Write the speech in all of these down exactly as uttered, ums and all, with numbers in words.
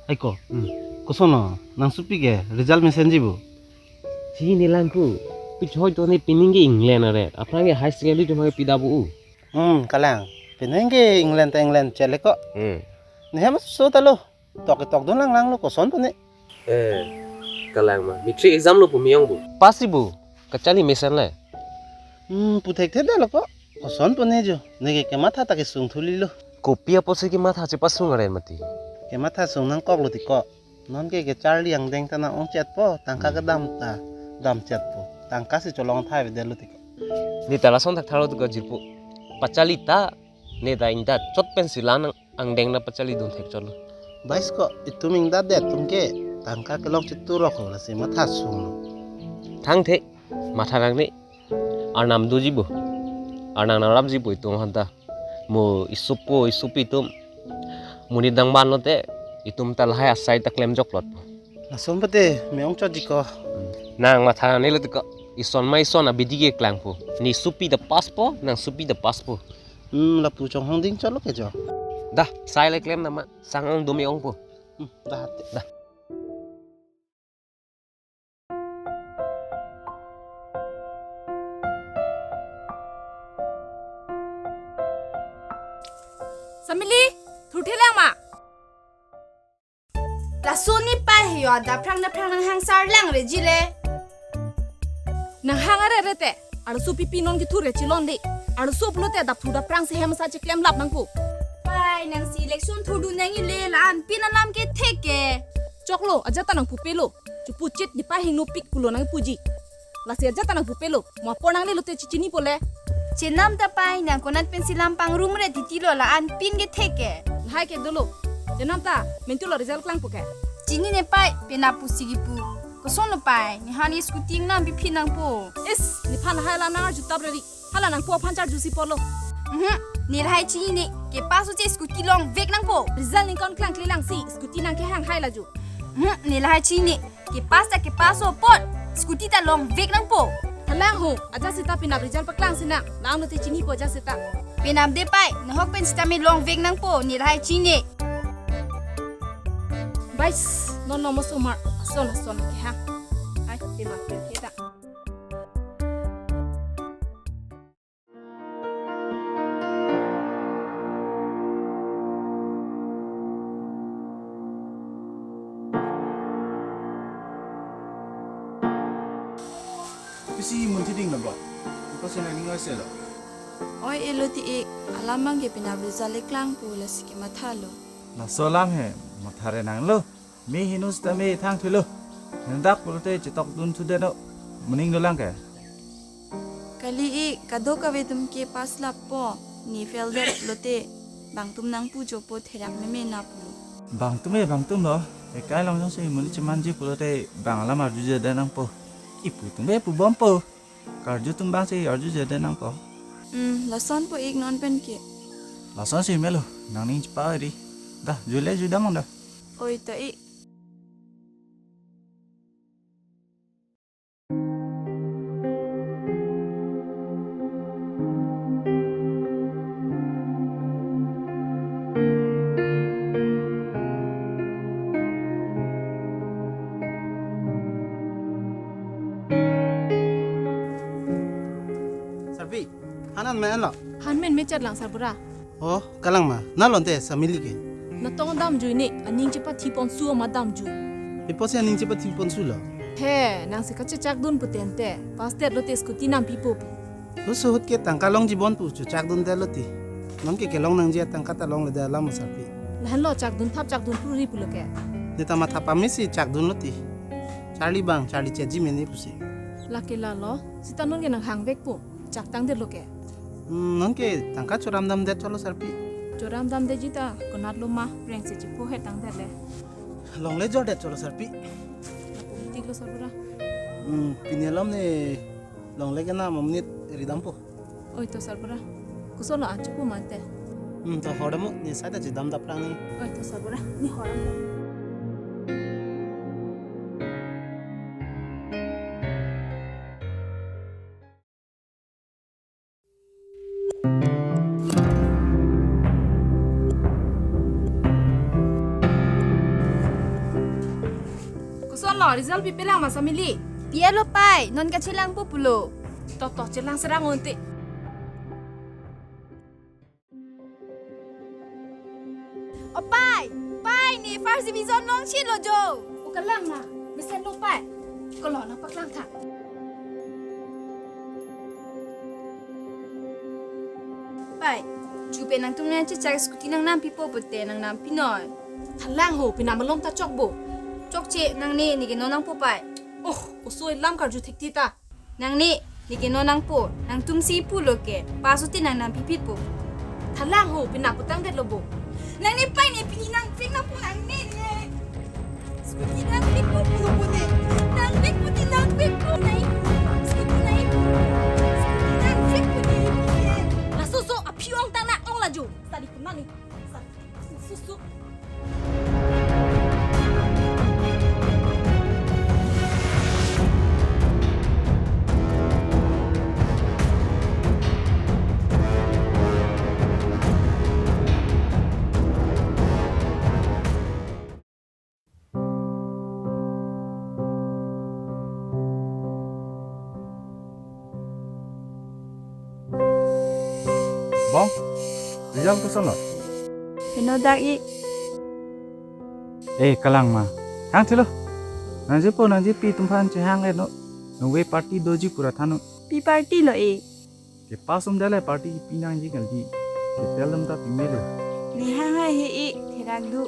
Aiko, hmm. Kosono, nangsopi ke result mesenji bo? Si nelang ku, pi choi to ne pining ke England are, aphrang ke high secondary atum ke pida bo u. Hmm, kalang, pining ke England ta England chele ko. Hmm. Nehem so ta lo, tok tok dun lang lang lo koson pu ne. Eh, kalang ma, matric exam lo pu me-ong bo. Pass si bo, kacharli mesen le. Hmm, pu thekthe da lo ko, koson pu ne jo, ne ke kematha ta kesung thuli lo. Kopi apotsi kematha chepasung are mati. Kematha sung nangkok lo ti ko. Non ke kecharli angdeng ta nang-ongchet po, tangka kedam ta damchet po. Tangka si cholong thai vede lo ti ko. Ne ta lason thakthak lo ti ko jirpo. Pacharli ta, ne ta ingda chot pen si la nang angdeng na pacharli dun thek chot lo. Bais ko, itum ingda det atum ke, tangka kelong chitu rok lo lasi matha sung lo. Thangthe, matha nangne, arnam doji bo. Arnam nangrapji bo itum aphan ta. Mo isopo, isopi atum. Monit dang ban lote, itum ta lahai asai ta klem joklot po. Lason pute, me-ong chotji ko. Nang matha nangne lo ti ko. Ison ma ison abidi ke klangpo. Ne sopi ta pass po, nangsopi ta pass po. Hmm, lapu chonghong ding chot lo ke jo. Dah, sai le klem nama, sang-ong do me-ong po. Hmm, dah, dah. Samili, thurthe lang ma. Laso ne pai he yo, adap phrang dap phrang nanghang sar lang reji le. Nanghang are re te, arloso pipi non kethur ke chilon de. Arloso pulote adap thu dap phrang si hem sa cheklem lap nangpo. Pai nangsi election thurdun nangji le la-an pin anam ke thek ke. Choklo, ajat ta nangpupe lo. Chupu chit ne pai hingno pik pulo nangpuji. Lasi ajat ta nangpupe lo. Mo apor nangle lote chichini po le. Chenam ta pai nang konat pensi lam pangrum re titi lo la-an pin ke thek ke. Lahai ke dolo. Chenam ta, mentu lo result klangpo ke. Chini ne pai, penap pusi kipu. Koson lo pai, nephan scooty nangpiphi nangpo. Is, nephan lahai la nang arju tap reri. Hala nangpo aphan charju si polo. Mhm, ne lahai chini ne, kepass o che scooty longvek nangpo. Result ningkan klangkle lang si, scooty nang kehang hai laju. Mhm, ne lahai chini ne, kepass ta kepass o apot, scooty ta longvek nangpo. Halang ho, ajat seta penap result paklang si nang, lang lote chinipo ajat seta. Penap de pai, nahok pen seta me longvek nangpo, ne lahai chini ne. Bais, non nomor somar, ason ason kehang. Ai, penap ke ta. Pisi munthi ding na ba? Ko sena ning oi selo. Oi elo ti ik, alam abang ke penap result le klangpo lasi kematha lo. Laso alam he, matha re nanglo. Me hinu seta me thang thulo. Hendak pulote chetok dun thu deno. Moning dolang ke. Kali ik, kadokave atum ke pass lappo. Ne fail det lote. Bang atum nangpu jopo therak meme nap lo. Bang atum e, bang atum lo. Ekai along jongsi monit chemanji pulote bang alam arjuje det nangpo. Kipu atum e pubompo. Karju atum abang si arjuje det nangpo. Hmm, lasonpo ik non pen ke. Lasonsi melo, nangning chepa ri. Dah, jule judam ong dah. Oi, to ik. Sarpi, han an men lo? Han men me chat lang sarbura. Oh, kalang ma, na lonte Samili ke? Natong damjui ne, aning chepathi ponsu ma damjui. Ipo si aning chepathi ponsu lo? He, nangsi kachechak dun putente, pass det lote scooty nangpipo pu. Lo suhut ke tangka longji bon pu chechak dun det lo ti. Non ke kelong nangji atangka ta longle det alam sarpi. Lahenlo chak dun thap chak dun puri pulo ke. Ne ta matha pame si chak dun lo ti. Charli bang, charli chetji mene pusi. Lake lalo, seta non ke nanghang vekpo, chak tang det lo ke. Hmm, non ke tangka choram dam det cholo sarpi. Choram dam detji ta, konat lo ma, reng se chipo he tang det le. Longle jor det cholo sarpi. Politik lo sarbura. Hmm, pini alam ne longle ke na mo monit ridampo. Oi to sarbura. Koson lo an chopo mante. Hmm, to hordam mo, ne sai ta chedam daplang ni. Oi to sarbura, ne hordam. Lo, result pipelang ma Samili? Pi-etlo pai, non kachelangpo pulo. To to, chelang serang unte. O pai, pai ne first division longchelo jo. O kalang ma, mesenlo pai. Kolo nangpaklang tha. Pai, ju pen nangtum nangchechak scooty nangnampipo pute nangnampi noi. Thalang ho, penap malom ta chokpo. Chokche, nangne neke non nangpo pai. Oh, oso elam karju thekthe ta. Nangne neke non nangpo, nangtumsi pulo ke, pass ute nangnampiphitpo. Thalang ho, penap putangdetlo bo. Nangne pai ne pini nangpik nangpo nangne ne. Scooty nangpikpo pulo pute. Nangpikpo te nangpikpo nai. Scooty nai. Scooty nangpikpo te pini. Laso so aphi ong tang na ong la jo. Sadi kunani. Sadi susu. Bong, result kosonlo? Pinodak ik. Eh, kalang ma. Thangthelo. Nangjepo, nangjepi atum aphan chehang-et non. Nangve party doji pura than non. Pi party lo e? Ke pass um dale party pinangji kaldi. Ke tel dam ta pimelo. Ne hang hai he e, therak do.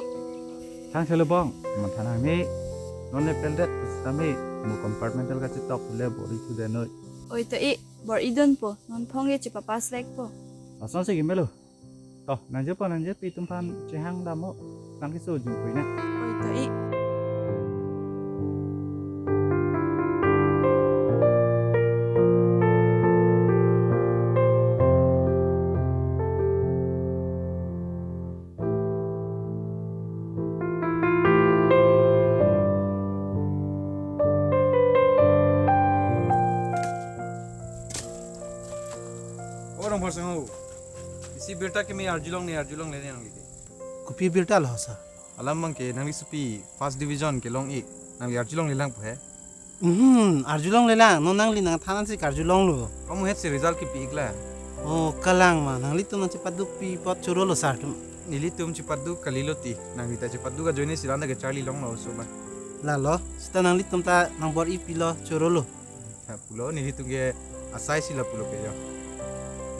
Thangthelo bong, manthan nangne. Non ne peldet, sitame, mo compartmental kachetok le bor-i thudet noi. Oi to e, bor-idunpo, non phong e chepapass vekpo. Lasonsi kimelo. To, nangjepo nangjepi atum aphan chehang damnon, nangkeso jumpuina. Oi to e. O Rongphar Singho, isi birta kimi arjulongle, arjulongle ne nangli ke. Kopi birta lo sir? Alam abang ke nangli sopi first division kelong ik, nangli arjulonglelang pu he. Hmm, arjulonglelang, non nangli nangthan ansi karjulonglo. Kamu het si result kipi ikla. Oh, kalang ma, nanglitum nangchepadukpi apot chorolo sir atum. Nelitum chepaduk kalilo ti, nangli ta chepaduk ajoine si landa kecharli longlo so ba. Lalo, sita nanglitum ta nangbor-ipilo chorolo. Ha, pulo nelitum ke asai si la pulo ke jo.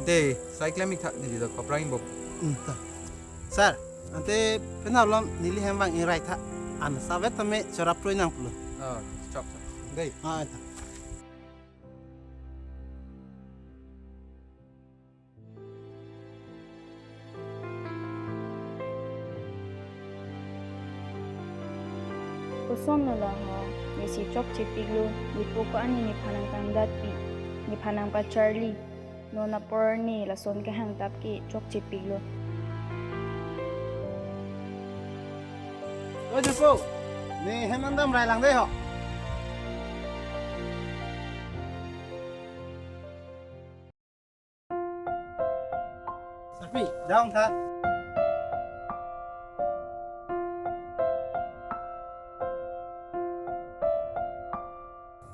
Ante, sai klem ik tha neli do kaprang bok. Hmm, ta. Sir, ante penap malom neli hem abang ingrai tha. An savet tame chorap proi nang pulo. Ah, chok, chok. Dei. Ah, ta. Kosonlo la ha, nesi chokchepiklo, nepo ko-an nephan nangtangdatpi, nephan nangpacharli, non apor ne lason kehangtap ke chokchepiklo. O jepo, ne hem nangdamrai lang dei ho. Sarpi, dang tha.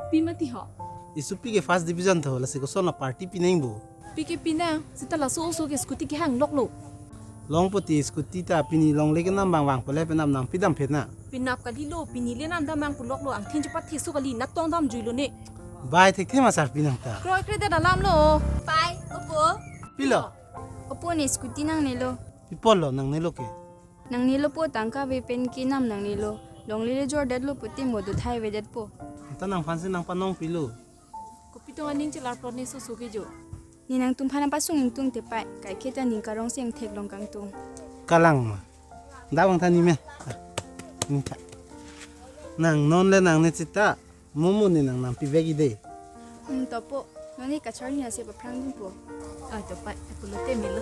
Pi mati ho? Isopi ke first division tho, lasi kosonlo party pinang bo. Pi ke pinang, sita laso oso ke scooty kehang loklo. Longpo ti scooty ta pini longle kenam abang vangpo le penap nangpidam phet na. Penap kalilo, pini le namdam abang puloklo, angthin chepatheso kali, natong damjuilo ne. Bai thekthe ma sir pinang ta. Kroikre det alamlo. Pai, opo. Pilo? Opo ne scooty nangnelo. Pi apotlo nangnelo ke? Nangnelopo tangka ave pen kenam nangnelo. Longle le jordetlo pute mo dothai avedetpo. Anta nangphansi nangpanongpilo. Kopi tong aning chelarplot ne soso ke jo. Ne nangtumphan apasung ingtung te pai. Kaiketa ning karong si ingtheklong kangtung. Kalang ma. Dawang tha ne men. Ah, ne tha. Nang non le nangne sita. Mo mo ne nangnampi vek ik dei. Hmm, to po. Non ne kacharli nasi paphrangdunpo. Ah, to pai. Pulote melo.